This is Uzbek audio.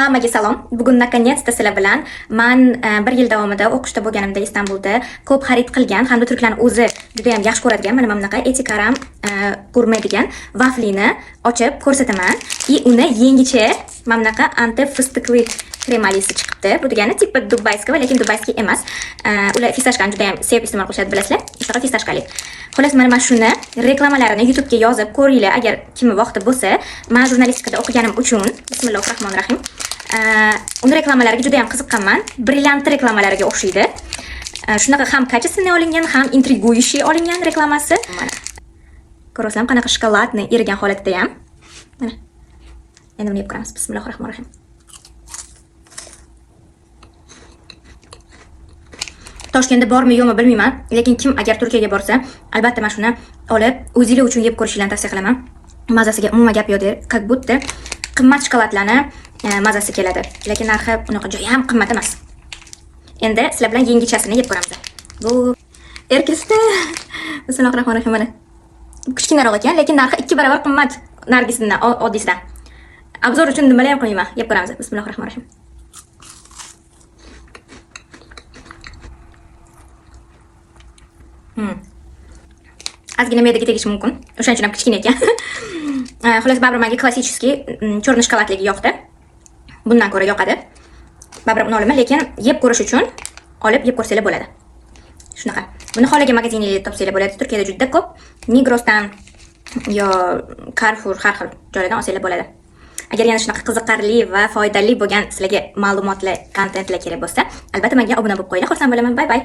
Hammaga salom. Bugun наконец-то sizlar bilan man bir yil davomida o'qishda bo'lganimda Istanbulda ko'p xarid qilgan hamda turklarni o'zi juda ham yaxshi ko'radigan mana bunaqa Etikaram gurme degan vaflini ochib ko'rsataman. И uni yangicha mana bunaqa Antep fıstıklı kremalisi chiqibdi. Bu degani типа дубайского, lekin дубайский emas. Ular fistashkani juda ham sevib iste'mol qilishadi, bilasizlar. Shunaqa fistashkali. Xullas, mana shuni reklamalarini YouTube'ga yozib ko'ringlar, agar kimni vaqti bo'lsa. Men jurnalistikada o'qiganim uchun, bismillahir rohmanir rohim. Uni reklamalariga juda ham qiziqqanman. Brilliant reklamalariga o'xshaydi. Shunaqa ham качественный olingan, ham интригующий olingan reklamasi. Mana. Ko'rasizlar, qanaqa shokoladni erigan holatida ham. Mana. Endi buni yeb ko'ramiz. Bismillahir rohmanir rohim. Toshkentda bormi yo'qmi bilmayman, lekin kim agar Turkiyaga borsa, albatta mana shuni olib o'zinglar uchun yeb ko'rishingizni tavsiya qilaman. Mazasiga umuman gap yo'q der, как будто qimmat shokoladlarni mazasi keladi. Lekin narxi unaqa juda ham qimmat emas. Endi sizlar bilan yangichasini yeb ko'ramiz. Bu erkasida, bismillahir rohmanir rohim, mana. Kichkinaroq ekan, lekin narxi 2 barobar qimmat nargisidan, oddiysidan. Обзор uchun nimalar ham qilmayman. Yeb ko'ramiz. Bismillahir rohmanir rohim. Ozgina me'daga tegishi mumkin. O'shaning uchun ham kichkina ekan. Xullas, baribir menga klassический черный shokoladligi yoqdi. Bundan ko'ra yoqadi. Baribir uni olaman, lekin yeb ko'rish uchun olib yeb ko'rsanglar bo'ladi. Shunaqa. Buni xohlagan magaziningizda topsanglar bo'ladi. Turkiyada juda ko'p. Migrosdan yo Carrefour har xil joylardan olsanglar bo'ladi. Agar yana shunaqa qiziqarli va foydali bo'lgan sizlarga ma'lumotlar, kontentlar kerak bo'lsa, albatta menga obuna bo'lib qo'yinglar. Xursand bo'laman. Bye bye.